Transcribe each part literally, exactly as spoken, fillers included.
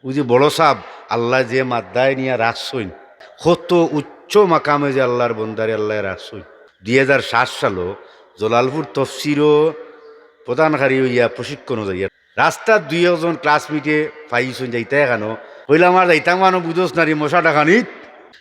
অউ যে বড় সাব, আল্লায় যে মাদ্দায় নিয়া রাখছইন, কত উচ্চ মাকামে যে আল্লার বন্দারে আল্লায় রাখছইন। দুই হাজার সাত সালো জলালপুর তফসিরো প্রধানকারী অইয়া প্রশিক্ষণো যাইয়ার। রাস্তাত দুই একজন ক্লাসমেটে পাইছইন, যাইতায় কানো? কইলাম, আর যাইতাম কানো, বুঝোস না রে, মশা ডাকানিত।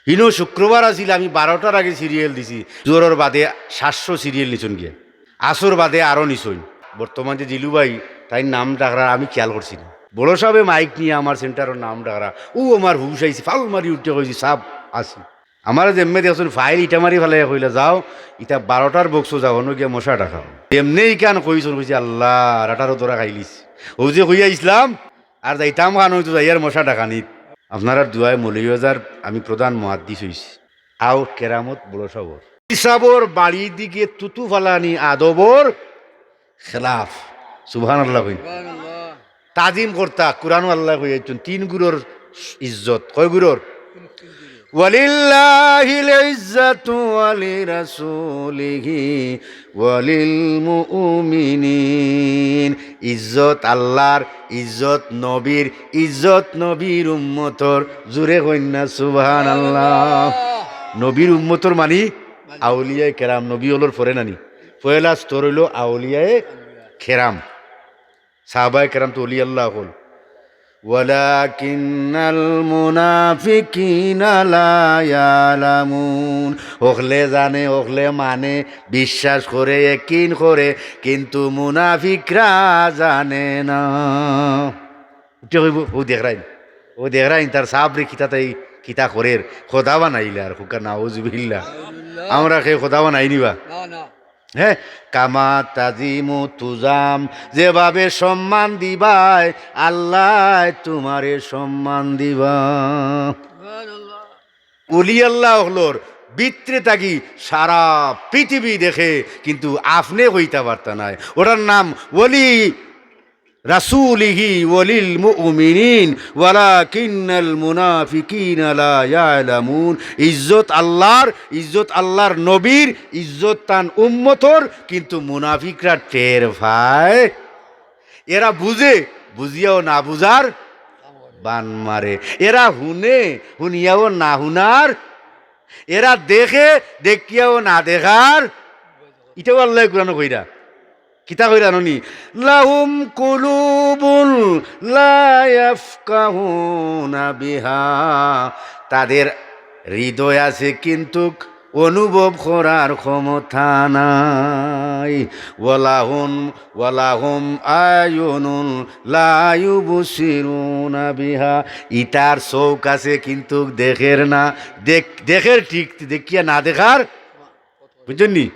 হিনো শুক্রবার আছিল, আমি বারোটার আগে সিরিয়াল দিছি। জোহরর বাদে সাতশো সিরিয়াল নিছইন গিয়া। আসর বাদে আরো নিছইন। বর্তমান যে জিলু ভাই, তাইর নাম ডাকরা আমি খেয়াল করছি না। বড় সাবে মাইক নিয়া আমার সেন্টারর নাম ডাকরা, অউ আমার হুশ আইছে, ফাল মারি উঠে কইছি, "সাব, আছি।" আমারে যেমনে দেখছইন, ফাইল ইটা মারি ফালাইয়া কইলা, "যাও, ইটা বারোটার বক্সো যাও, অনো গিয়া মশা ডাকাও।" যেমনে ইখান কইছইন, কইছি, "আল্লাহ, রাটারও ধরা খাইলিছি।" অউ যে কইয়া ইসলাম, আর যাইতাম কানো, অউ তো যাইয়ার মশা ডাকানিত। আপনারার দোয়ায় মৌলভীবাজার আমি প্রধান মুহাদ্দিস অইছি। আও কেরামত বড় সাবর। সাবর বাড়ির দিকে তুতু ফালানি আদবর খেলাফ। সুবহানাল্লাহ কইন। তাজিম করতা, কুরআনো আল্লায় কইয়াইছইন, তিন গুরুর ইজ্জত। কয় গুরুর? ওয়ালিল্লাহিল ইজ্জাতু ওয়ালি রাসূলিহি ওয়ালিল মুমিনিন। ইজ্জত আল্লার, ইজ্জত নবীর, ইজ্জত নবীর উম্মতর। জুরে কইন না সুবহানাল্লাহ। নবীর উম্মতর মানি আউলিয়ায়ে কেরাম, নবী অকলর পরে নানি। পয়লা স্তর অইলো আউলিয়ায়ে কেরাম। সাহাবায়ে কেরাম তো অলি আল্লাহ অকল। ওয়ালাকিন্নাল মুনাফিকিনা লা ইয়ালামুন। অকলে জানে, অকলে মানে, বিশ্বাস করে, একিন করে, কিন্তু মুনাফিকরা জানে না। উঠে কইবো, "অউ দেখরাইন, অউ দেখরাইন, তার সাবরে কিতা তাই কিতা করের, খোদা বানাইলার, হুকা নাউজুবিল্লাহ।" আমরা কে খোদা বানাই নিবা? না, না। হ্যাঁ, কামা তাজিমু তুজাম, যেভাবে সম্মান দিবায়, আল্লায় তুমারে সম্মান দিবা। সুবহানাল্লাহ। অলি আল্লাহ অকলর ভিতরে থাকি সারা পৃথিবী দেখে, কিন্তু আপনে কইতা পারতা নায়। ওটার নাম ওলি রাসূলিহি ওয়ালিল মুমিনিন, ওয়ালাকিন্নাল মুনাফিকিনা লা ইয়ালামুন। ইজ্জত আল্লার, ইজ্জত আল্লার নবীর, ইজ্জত তান উম্মতর, কিন্তু মুনাফিকরা টের পায়। এরা বুঝে, বুঝিয়াও না বুঝার বান মারে। এরা হুনে, হুনিয়াও না হুনার। এরা দেখে, দেখিয়াও না দেখার। ইটাও আল্লায় কুরআনো কইরা। কিতা কইরা হুনি? লাহুম কুলুবুন লা ইয়াফকাহুনা বিহা। তাদের হৃদয় আছে, কিন্তু অনুভব করার ক্ষমতা নাই। ওয়ালাহুম, ওয়ালাহুম আয়ুনুন লা ইউবসিরুনা বিহা। ইতার চউখ আছে, কিন্তু দেখের না। দেখ-, দেখের ঠিক, দেখিয়া না দেখার। বুঝছইন নি?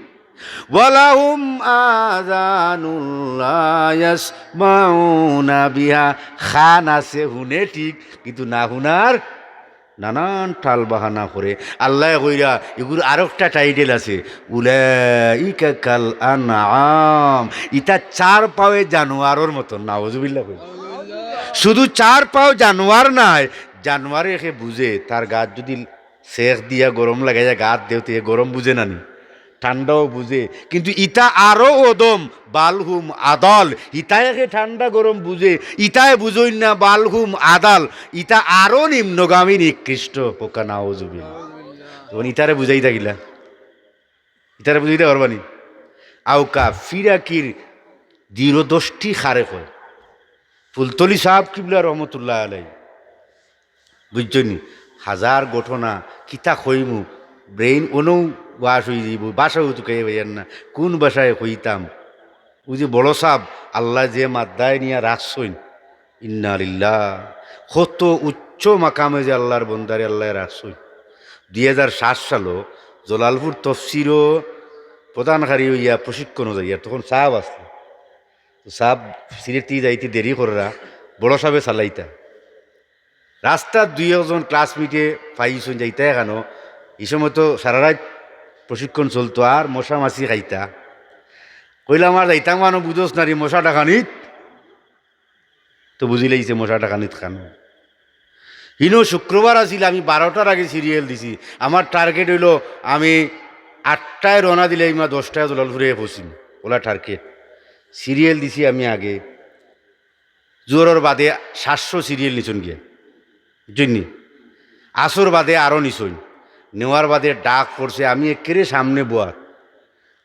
ওয়ালাহুম আযানুন লা ইয়াসমাউনা বিহা। কান আছে, হুনে ঠিক, কিন্তু না হুনার নানান টাল বাহানা করে। আল্লায় কইরা, এগুর আরোকটা টাইটেল আছে, উলাইকা কাল আনআম। ইতা চার পাওয়ে জানোয়ারর মতন। নাউজুবিল্লাহ কই। শুধু চার পাও জানোয়ার নায়, জানোয়ারে একে বুঝে, তার গাত যদি সেক দিয়া গরম লাগাইয়া গাত দেও, তে গরম বুঝে না নি? ঠান্ডাও বুঝে, কিন্তু ইতা আরো অদম, বালহুম আদাল। ইতায় একে ঠান্ডা গরম বুঝে, ইতায় বুঝইন না, বালহুম আদাল। ইতা আরো নিম্নগামী নিকৃষ্ট, হুকা নাউজুবিল্লাহ। তখন ইতারে বুঝাইতা কিলা? ইতারে বুঝাইতা পারবা নি? আউকা ফিরাকির দৃঢ়দষ্টি কারে কয়। ফুলতলি সাব কিবলা রহমতুল্লাহ আলাই। বুঝছইন নি? হাজার ঘটনা, কিতা কইমু, brain অনউ wash অইযিবো, ভাষাও তুকাইয়া পাইয়ার না, কুন ভাষায় কইতাম। অউ যে বড় সাব, আল্লায় যে মাদ্দায় নিয়া রাখছইন, ইন্না লিল্লাহ, কত উচ্চ মাকামে যে আল্লার বন্দারে আল্লায় রাখছইন। দুই হাজার সাত সালো জলালপুর তফসিরো প্রধানকারী অইয়া প্রশিক্ষণো যাইয়ার, তখন সাব আছলা। তো সাব সিলেটি যাইতে দেরি কররা, বড় সাবে চালাইতা। রাস্তাত দুই একজন ক্লাসমেটে পাইছইন যাইতায় কানো, ই সময় তো সারা রাইত প্রশিক্ষণ চলতো, আর মশা মাছি খাইতা। কইলাম, আর যাইতাম কানো, বুঝোস না রে, মশা ডাকানিত। তো বুঝিলাইছে মশা ডাকানিত কানো। হিনো শুক্রবার আছিল, আমি বারোটার আগে সিরিয়াল দিছি। আমার টার্গেট অইলো আমি আটটায় রওনা দিলে ইমা দশটায় জলালপুরে পৌঁছিম, অলা টার্গেট। সিরিয়াল দিছি আমি আগে। জোহরর বাদে সাতশো সিরিয়াল নিছইন গিয়া। বুঝছইন নি? আসর বাদে আরো নিছইন, নেওয়ার বাদে ডাক পড়ছে, আমি একেবারে সামনে বওয়াত।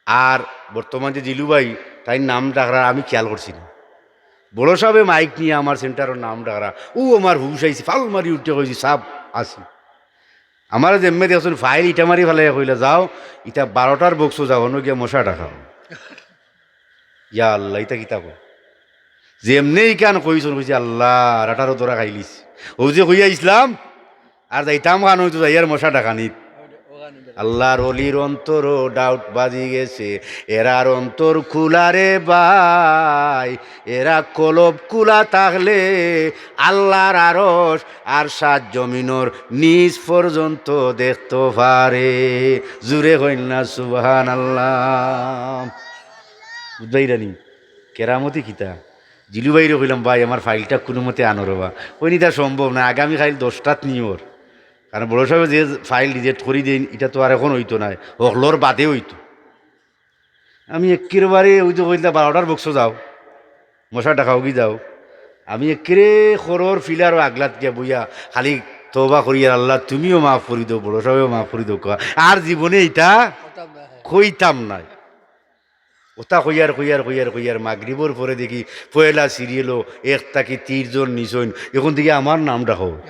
আর বর্তমান যে জিলু ভাই, তাইন নাম ডাকরা আমি খেয়াল করছি না। বড় সাবে মাইক নিয়া আমার সেন্টারর নাম ডাকরা, অউ আমার হুশ আইছে, ফাল মারি উঠে কইছি, "সাব, আছি।" আমারে যেমনে দেখছইন, ফাইল ইটা মারি ফালাইয়া কইলা, "যাও, ইটা বারোটার বক্সো যাও, অনো গিয়া মশা ডাকাও।" ইয়া আল্লাহ, ইতা কিতা কয়? যেমনে ইখান কইছইন, কইছি, "আল্লাহ, রাটারও ধরা খাইলিছি।" অউ যে কইয়া ইসলাম, আর যাইতাম খান অইতো, যাইয়ার মশা ডাকানিত। আল্লাহর অলির অন্তরও ডাউট বাজি গেছে, এরার অন্তর খুলা রে ভাই, এরা কলব খুলা থাকলে আল্লাহর আরশ আর সাত জমিনর নিচ পর্যন্ত দেখতো পারে। জুরে কইন না সুবহানাল্লাহ। বুঝবাইরানি? কেরামতি কিতা? জিলু ভাইরে কইলাম, "ভাই, আমার ফাইলটা কুনুমতে আনো রে বা।" কইন, "ইতা সম্ভব না, আগামী কাইল দশটাত নিওর।" কারণ বড় সাবে যে ফাইল রিজেক্ট করি দেইন, ইটা তো আর এখন অইতো নায়, হকলর বাদে অইতো। আমি একেবারে অউ যে কইলা, "বারোটার বক্সো যাও, মশা ডাকাওগি যাও।" আমি একেবারে খরর ফিলারও আগলাত গিয়া বইয়া খালি তওবা করি, "আর আল্লাহ, তুমিও মাফ করি দেও, বড় সাবেও মাফ করি দেও, আর জীবনে ইতা কইতাম নায়।" অতা কইয়ার, কইয়ার, কইয়ার, কইয়ার, মাগরিবর পরে দেখি পয়লা সিরিয়ালো এক থাকি তিরিশ জন নিছইন, এখন দেখি আমার নাম ডাকো।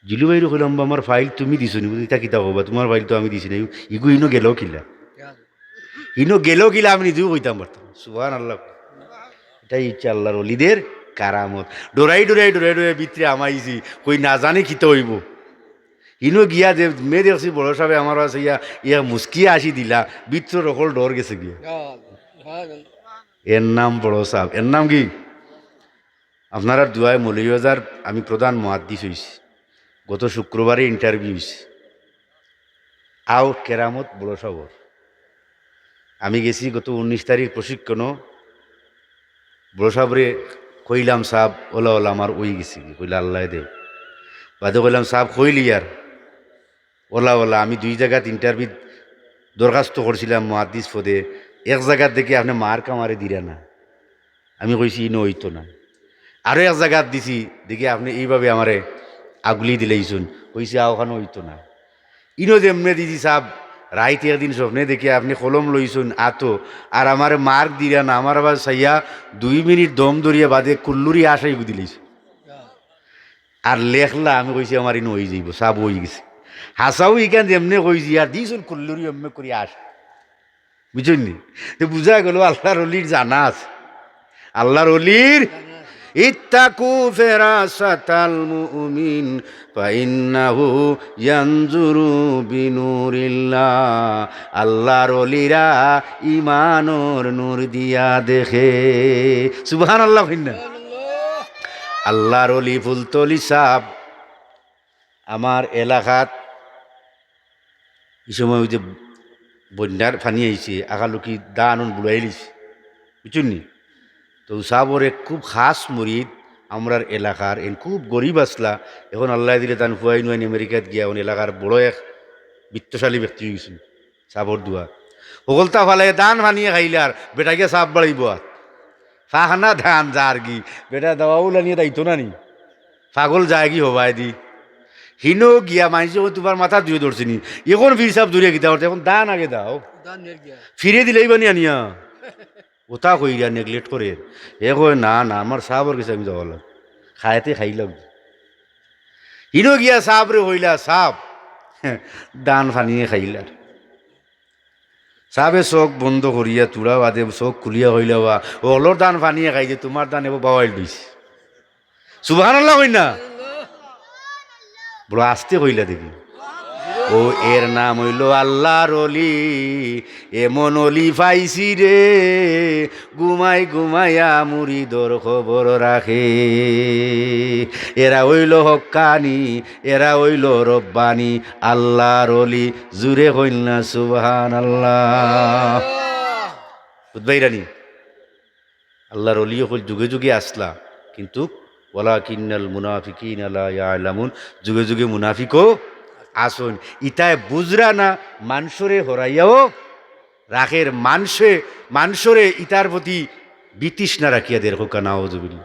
জিলু ভাইরে কইলাম, "বা, আমার ফাইল তুমি দিছো নি?" বুলে, "ইতা কিতা কও বা, তুমার ফাইল তো আমি দিছি না।" ইগু ইনো গেল কিলা? ইনো গেল কিলা আমি নিজেও কইতাম পারতাম। সুবহানাল্লাহ। ইটাই অইছে আল্লাহর অলিদের কারামত। ডরাই, ডরাই, ডরাই, ডরাই ভিতরে হামাইছি, কই না জানি কিতা অইবো। ইনো গিয়া যেমনে দেখছি বড় সাবে আমার কাছে ইয়া, ইয়া মুস্কি আসি দিলা, ভিতরর হকল ডর গেছে গিয়া। এর নাম বড় সাব, এর নাম কি? আপনারার দোয়ায় মৌলভীবাজার আমি প্রধান মুহাদ্দিস অইছি। গত শুক্রবারে ইন্টারভিউ অইছে। আও কেরামত বড় সাবর। আমি গেছি গত উনিশ তারিখ প্রশিক্ষণও, বড় সাবরে কইলাম, "সাব, অলা অলা আমার অই গেছে গি।" কইলা, "আল্লায় দেও।" বাদে কইলাম, "সাব, কইলিয়ার?" "অলা অলা, আমি দুই জাগাত ইন্টারভিউ দরখাস্ত করছিলাম মুহাদ্দিস পদে, এক জাগাত দেখি আপনে মার্ক আমারে দিরা না।" আমি কইছি, "ইনো অইতো না।" আরো এক জাগাত দিছি, দেখি আপনে এইভাবে আমারে আগুলি দিলাইছইন। কইছি, "আ, অখানো অইতো না।" ইনো যেমনে দিছি সাব, রাইত একদিন স্বপ্নে দেখি আপনে কলম লইছইন আতো, আর আমারে মার্ক দিরা না, আমার আবার চাইয়া দুই মিনিট দম ধরিয়া বাদে কুল্লুরি আশাই দিলাইছইন। আর লেখলা, আমি কইছি, "আমার ইনো অই যাইবো, সাব অই গেছে।" হাছাউ ইখান যেমনে কইছি, আর দিছইন কুল্লুরি এমনে করি আশ। বুঝছইন নি? তে বুঝা গেল আল্লাহর অলির জানা আছে। আল্লাহর অলির ইত্তাকু ফেরাসাতাল মুমিন ফাইন্নাহু ইয়ানজুরু বিনুরিল্লাহ। আল্লাহর অলিরা ইমানর নূর দিয়া দেখে। সুবহানাল্লাহ কইন না? আল্লাহর অলি ফুলতলি সাব আমার এলাকাত ই সময় অউ যে বন্যার পানি আইছে, আগালুকি ধান অন বুড়াইলিছে, বুঝছইন নি? তো সাবর এক খুব খাস মুরিদ আমরার এলাকার, এন খুব গরিব আছলা, এখন আল্লায় দিলে তান পুয়াইন আমেরিকাত গিয়া অন এলাকার বড় এক বিত্তশালী ব্যক্তি অইগেছইন। সাবর দোয়া। হকলতা ফালাইয়া ধান পানিয়ে খাইলার, বেটা গিয়া সাব বাড়াইবো আর। ফাহানা ধান যারগি, বেটা দাওয়াউল আনিয়া দাইতো না নি। পাগল যায়গি হবায়দি। হিনো গিয়া মানষে কয়, "তুমার মাথা ধুয়ে ধরছে নি?" এখন ফির সাব ধরিয়া কিতা করতে, এখন ধান আগে দাও। ফিরে দিলাইবা নি আনিয়া। অতা কইরা নেগলেক্ট করের। এ কয়, "না, না, আমার সাবর গেছে আমি যাওয়া লাগবো। খাইতে খাইলাম।" হিনো গিয়া সাবরে কইলা, "সাব, ধান পানিয়ে খাইলার।" সাবে চোখ বন্ধ করিয়া তুড়া বাদে চোখ খুলিয়া কইলা, "বা, হকলর ধান পানিয়ে খাইছে, তুমার ধান এবো বাওয়াইল রইছে।" সুবহানাল্লাহ কইন না? বড় আস্তে কইলা দেখি। ও এর নাম অইলো আল্লাহর অলি, এমন অলি পাইছি রে, ঘুমাই ঘুমাইয়া মুরিদর খবর রাখে। এরা অইলো হক্কানি, এরা অইলো রব্বানি, আল্লাহর অলি, জুরে কইন না সুবহানাল্লাহ। বুঝবাইরানি? আল্লাহর অলি অকল যুগে যুগে আছলা, কিন্তু ওয়ালাকিন্নাল মুনাফিকিনা লা ইয়ালামুন, যুগে যুগে মুনাফিকও আছইন। ইতায় বুঝরা না, মানষরে হরাইয়াও রাখের, মানষে, মানষরে ইতার প্রতি বিতৃষ্ণা রাখিয়া দের, কউক্কা নাউজুবিল্লাহ।